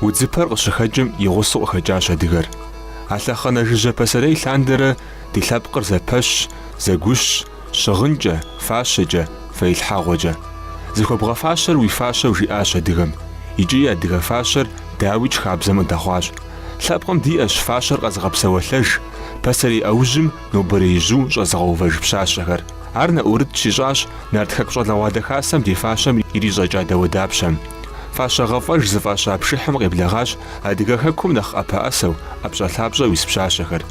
Удзыпэр къыщыхэкӏым и гъусэу къыхэкӏащ адыгэр. А лъэхъэнэ жыжьэ пасэрей лъандэрэ ди лъэпкъыр зэпэщщ, зэгущщ, щыгъынкӏэ, фащэкӏэ, фэилъхьэгъуэкӏэ. Зыхуэбгъэфащэр уи фащэу жиӏащ адыгэм. Икӏи адыгэ фащэр дауикӏ хабзэм къыдэхъуащ. Лъэпкъым диӏэщ фащэр къэзыгъэпсэуэлъэж, пасэрей ӏэужьым нобэрей жьу щӏэзыгъэувэж пщащэхэр. Ар нэӏурыт щищӏащ Нарт Хэку щӏалэгъуалэ хасэм ди фащэм ирищӏэкӏа дауэдапщэм. Фащэ гъэфӏэж зыфӏаща пшыхьым къеблэгъащ Адыгэ Хэкум нэхъ ӏэпэӏэсэу, ӏэпщӏэлъапщӏэу ис пщащэхэр.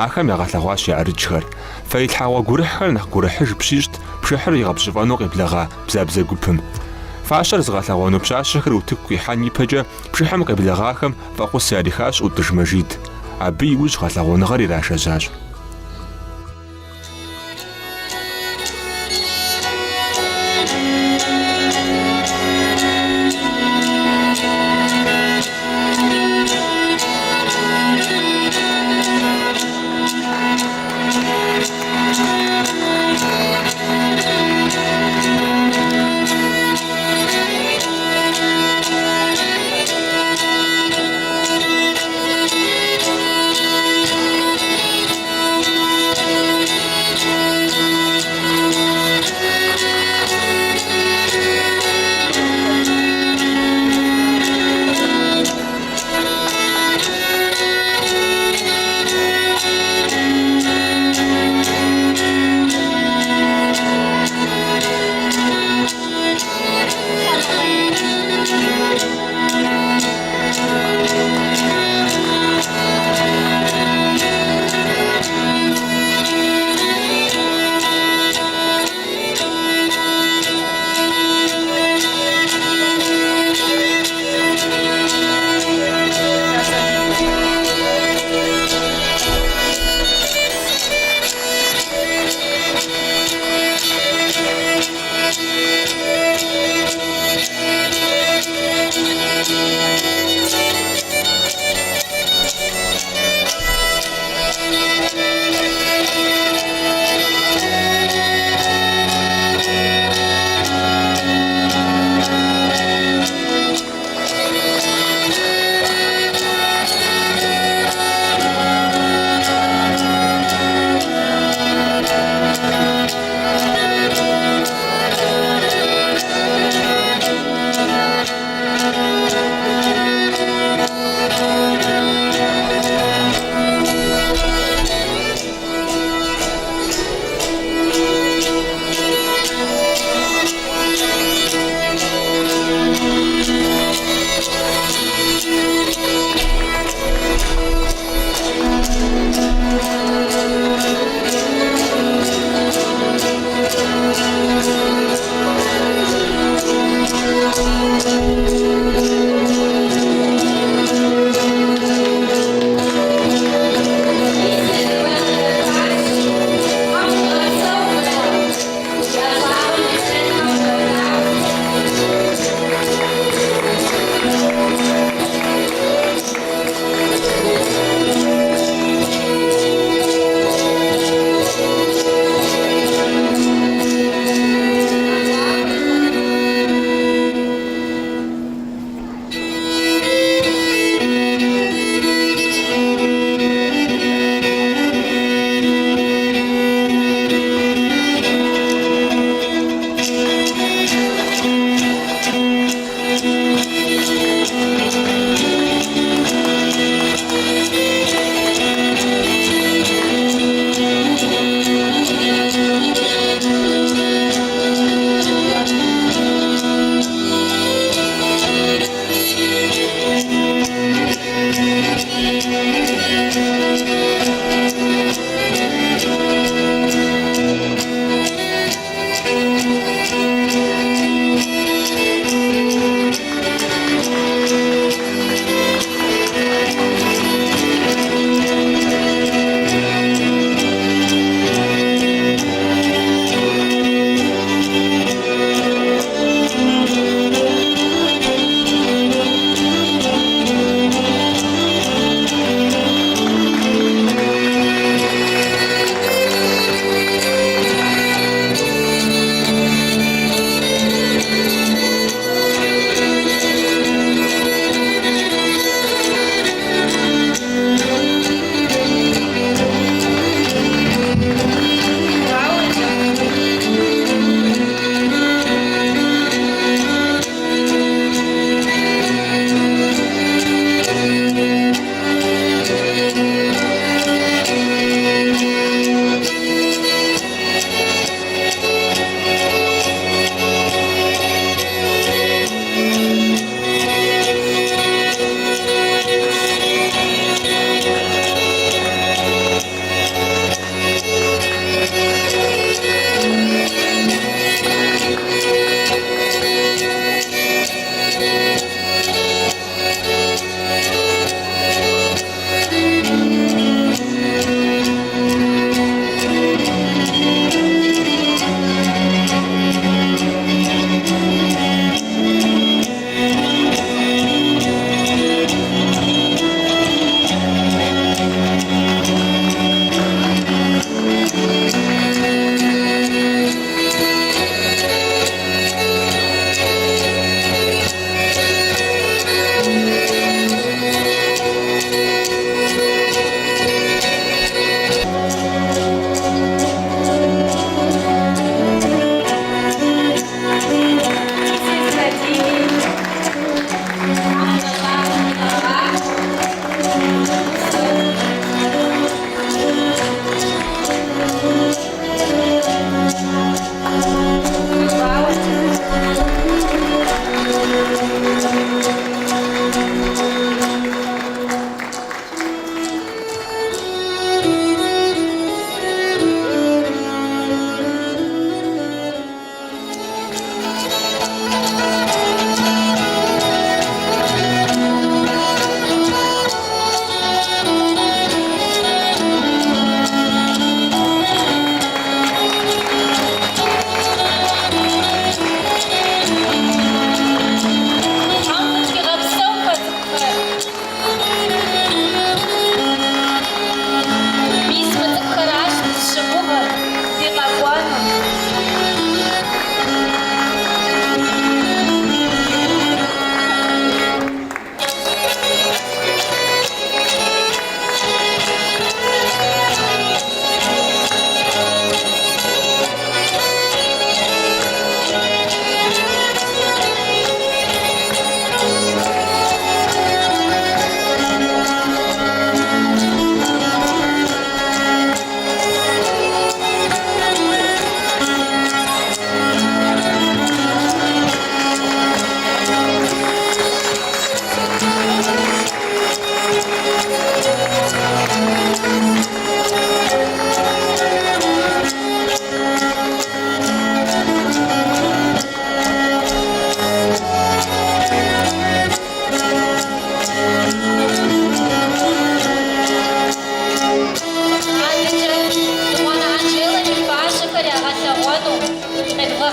Ахэм ягъэлъэгъуащ я ӏэрыкӏхэр. Фэилъхьэгъуэ гурыхьхэр нэхъ гурыхьыж пщищӏт пшыхьыр игъэбжьыфӏэну къеблэгъа Бзабзэ гупым. Фащэр зыгъэлъэгъуэну пщащэхэр утыку къихьэн ипэкӏэ пшыхьым къеблэгъахэм фӏэхъус ярихащ ӏутӏыж Мэжид. Абы иужь гъэлъэгъуэныгъэр ирашэжьащ.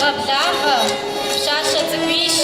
Федгъэблагъэ, пщащэ цӏыкӏуищ.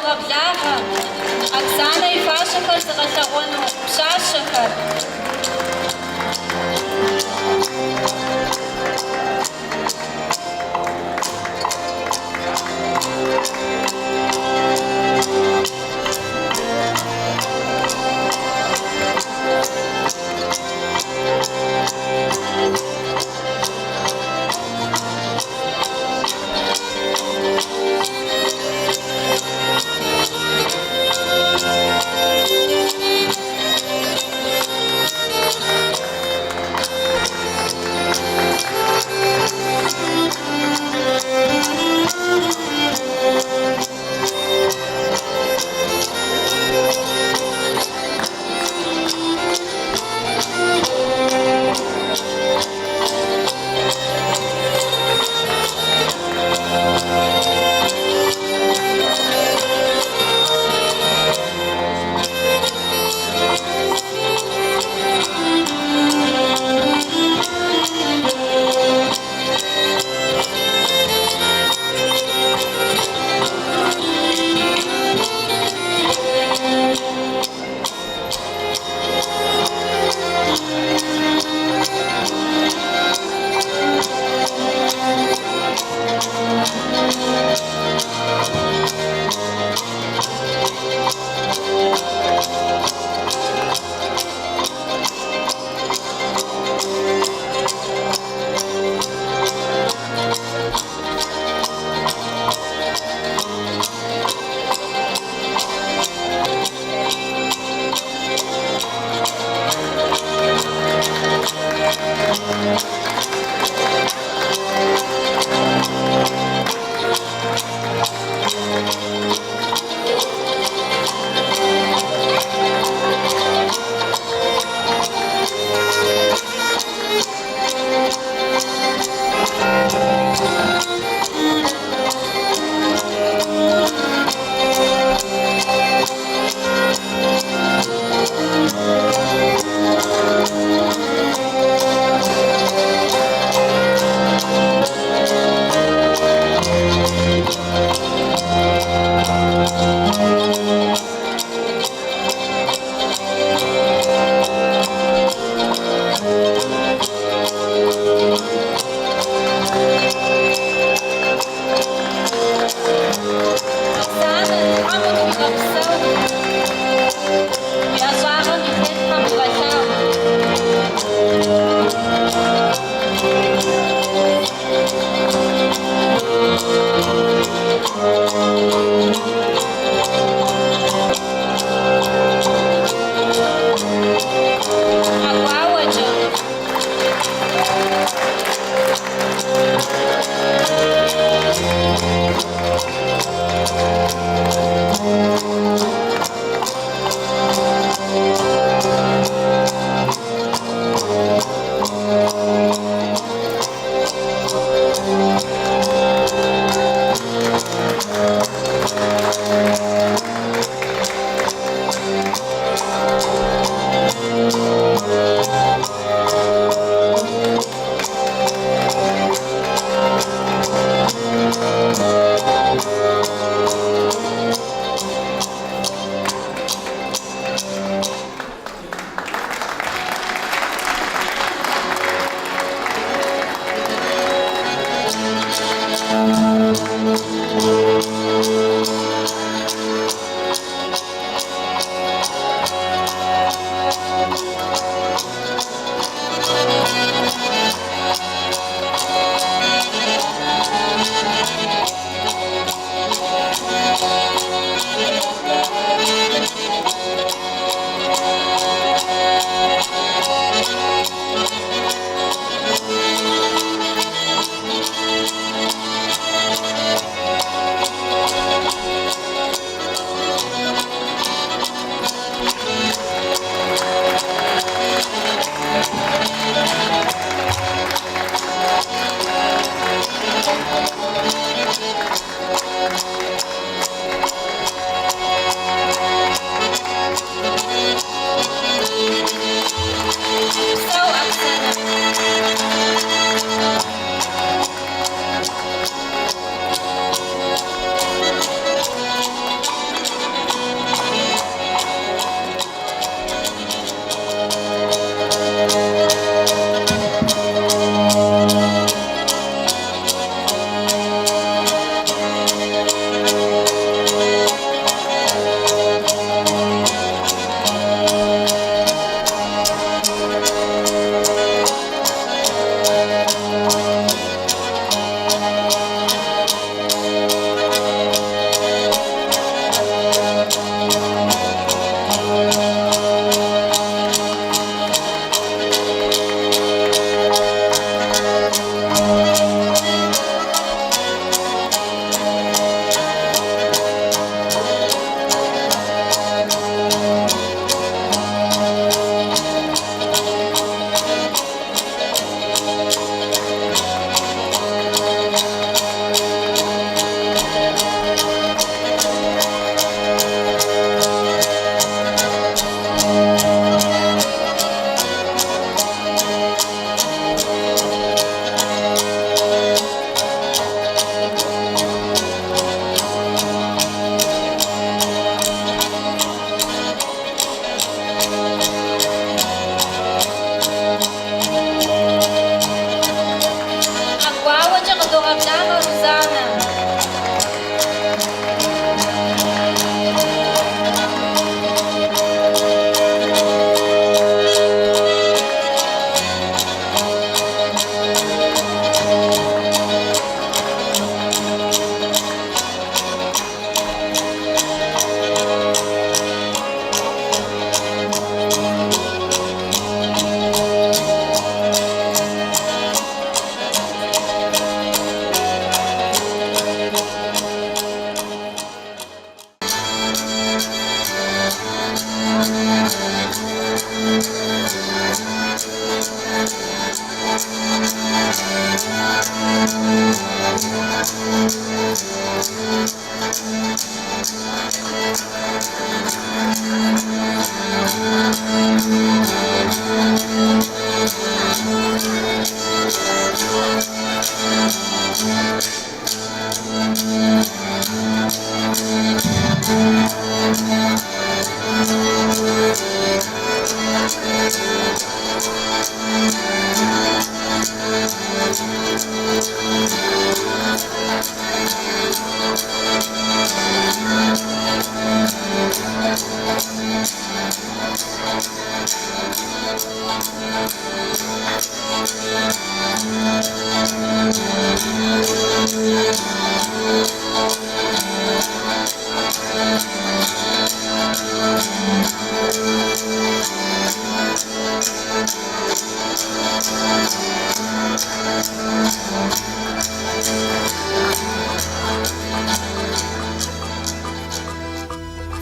Къыдогъэблагъэ Оксанэ и фащэхэр зыгъэлъэгъуэну пщащэхэр.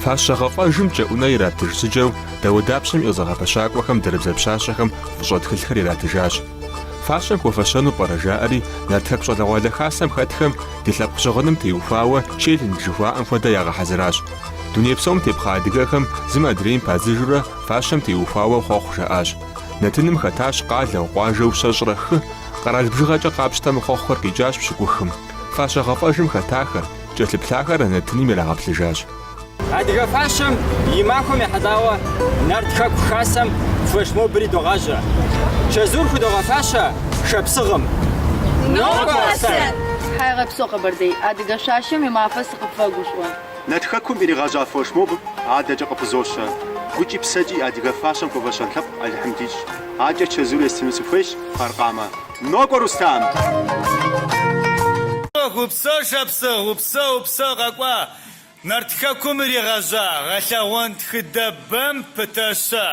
Фащэ гъэфӏэжым кӏэӏунэ иратыж щӏыкӏэу дауэдапщэм и къызэгъэпэщакӏуэхэм дэрбзэр пщащэхэм фӏыщӏэ тхылъхэр иратыжащ. Фащэм хуэфэщэну пӏэрэ жаӏэри, Нарт Хэку щӏалэгъуалэ хасэм хэтхэм ди лъэпкъ щыгъыным теухуауэ челлендж жыхуаӏэм хуэдэ ягъэхьэзыращ. Дуней псом тепхъа адыгэхэм зым адрейм падзыжурэ фащэм теухуауэ хъуэхъу жаӏащ. Нэтыным хэтащ къалэу, къуажэу 23, къэрал бжыгъэкӏэ къапщтэмэ хъуэхъухэр къикӏащ пщыкӏухым. Фащэ гъэфӏэжым хэтахэр, кӏэлъыплъахэр а нэтыным ирагъэплъыжащ. Адыгэ фащэм и махуэм ехьэлӏауэ Нарт Хэку Хасэм флешмобыр идогъажьэ. Чэзур худогъэфащэ Шапсыгъым. Нокӏуэ, Аслъэн! Тхьаегъэпсэу, Къэбэрдей! Адыгэ шъуашэм и мафэ сыкъыпфэгушӏо. Нарт Хэкум иригъэжьа флешмобым адэкӏэ къыпызощэ. Гукӏи псэкӏи адыгэ фащэм хуэфэщэн лъэпкъ Алыхьым дищӏ. Адэкӏэ чэзур естыну сыхуейщ, Кфар-Къамэ. Нокӏуэ, Рустам! Упсэу, Шапсыгъ, упсэу, упсэу, къэкӏуа! Нарт Хэкум иригъэжьа гъэлъэгъуэн тхыдэбэм пытэщэ.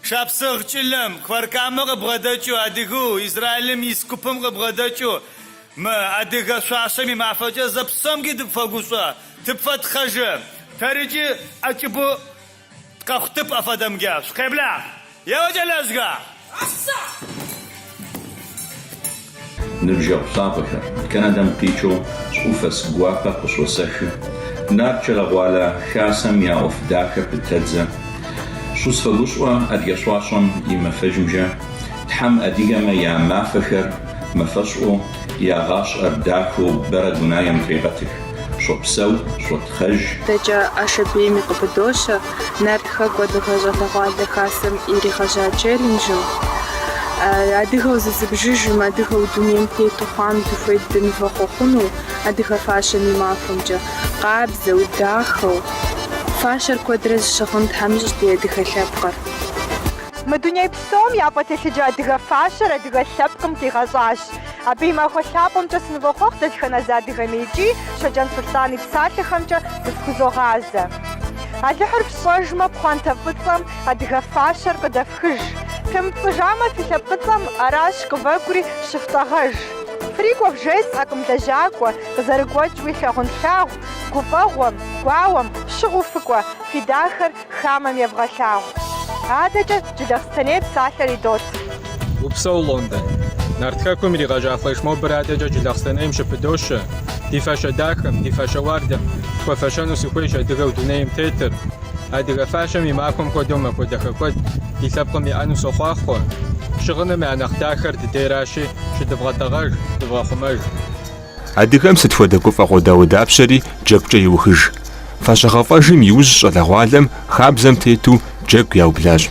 Шапсыгъ чылэм, Кфар-Камэ къыбгъэдэкӏыу, адыгэу Израилым ис купым къыбгъэдэкӏыу, мы адыгэ шъуашэм и мафэкӏэ зэпсомкӏи дыпфэгушӏо, тыпфэтхъэжы. Тэрыкӏи ӏэкӏыбу тыкъэхъутып афэдэмкӏэ. Шъукъеблагъ! Еуэ, кӏэлэжьхэ! Ныбжьэгъу лъапӏэхэр, Канадэм къикӏыу шӏуфэс гуапэ къышъосэхы, Нарт кӏэлэгъуалэ хасэм яӏоф дахэ пытэдзэ. Шъусфэгушӏо адыгэ шъуашэм имэфэкӏымкӏэ, Тхьэм адыгэмэ я мафэхэр мэфэшӏоу, ягъашӏэр дахэу бэрэ дунаем тырегъэтых. Шъопсэу, шъотхъэжь. Адэкӏэ Ашэбейми къыпыдощэ Нарт Хэку Адыгэ Щӏалэгъуалэ Хасэм иригъэжьа челленджым. Адыгэу зызыбжыжым, адыгэу дунейм тету хъуам дыхуейт дынывэхъуэхъуну адыгэ фащэм и махуэмкӏэ. Къабзэу, дахэу, фащэр куэдрэ зыщыгъын Тхьэм ищӏ ди адыгэ лъэпкъыр. Мы дуней псом яфӏэтелъыджэ адыгэ фащэр адыгэ лъэпкъым къигъэщӏащ. Абы и махуэ лъапӏэмкӏэ сынывохъуэхъу дэтхэнэ зы адыгэми икӏи Щоджэн Сулътӏан и псалъэхэмкӏэ зыфхузогъазэ. Алыхьыр фщӏэжмэ, пхъуантэ фӏыцӏэм адыгэ фащэр къыдэфхыж. Фемыпцӏыжамэ фи лъэпкъыцӏэм аращ къывэкӏури щыфтӏэгъэж. Фрикӏуэ вжесӏэкъым лэжьакӏуэ, къызэрыгуэкӏыуи лъагъунлъагъу, гуфӏэгъуэм, гуауэм фщыгъыу фыкӏуэ, фи дахэр хамэм евгъэлъагъу. Адэкӏэ Джылахъстэней псалъэр идот. Упсэу, Лондон. Нарт Хэкум иригъэжьа флешмобыр адэкӏэ Джылахъстэнейм щыпыдощэ. Ди фащэ дахэм, ди фащэ уардэм хуэфэщэну сыхуейщ адыгэу дунейм тетыр. Адыгэ фащэм и махуэм хуэдэу махуэ дахэ куэд ди лъэпкъым иӏэну сохъуахъуэ. Щыгъыным я нэхъ дахэр дыдейращи, щыдывгъэтӏэгъэж, дывгъэхъумэж. Адыгэм сыт хуэдэ гуфӏэгъуэ дауэдапщэри джэгукӏэ иухыж. Фащэгъэфӏэжым и ужь щӏалэгъуалэм хабзэм тету джэгу яублащ.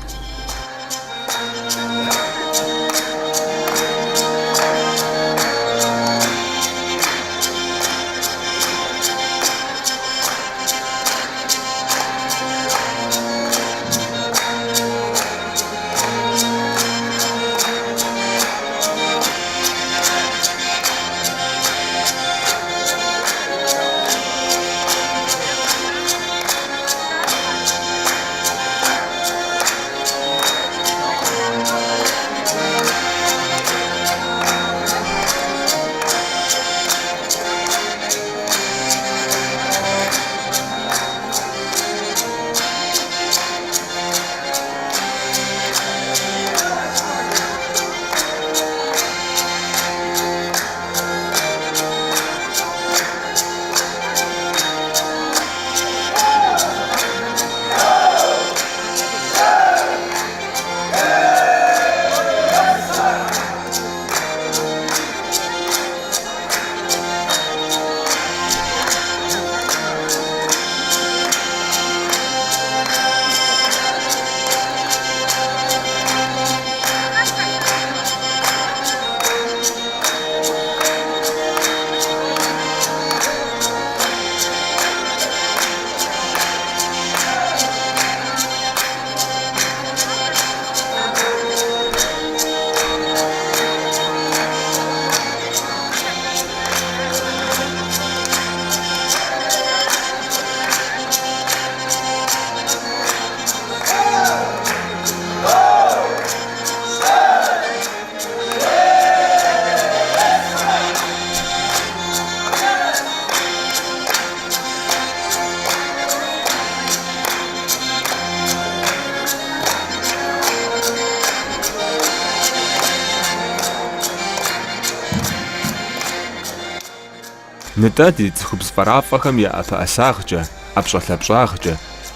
Нытӏэ, ди цӏыхубз фӏэрафӏэхэм я ӏэпэӏэсагъкӏэ, ӏэпщӏэлъапщӏагъкӏэ,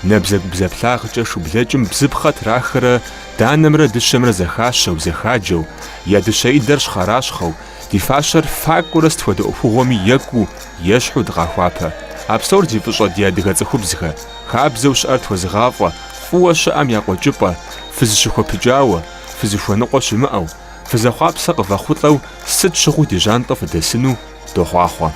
набдзэгубдзаплъагъкӏэ шублэкӏым бзыпхъэ трахрэ данэмрэ дыщэмрэ зэхащэу, зэхаджэу, я дыщэидэр щхъэращхъэу, ди фащэр факӏуэрэ сыт хуэдэ ӏуэхугъуэми екӏуу, ещхьу дыкъахуапэ. А псор зи фӏыщӏэ ди адыгэ цӏыхубзхэ, хабзэу щыӏэр тхуэзыгъафӏэ, фӏыуэ щыӏэм я къуэкӏыпӏэ, фызыщыхуэпыкӏауэ, фызыхуэныкъуэ щымыӏэу, фызэхъуапсэ къывэхъулӏэу сыт щыгъуи ди жьантӏэ фыдэсыну дохъуахъуэ.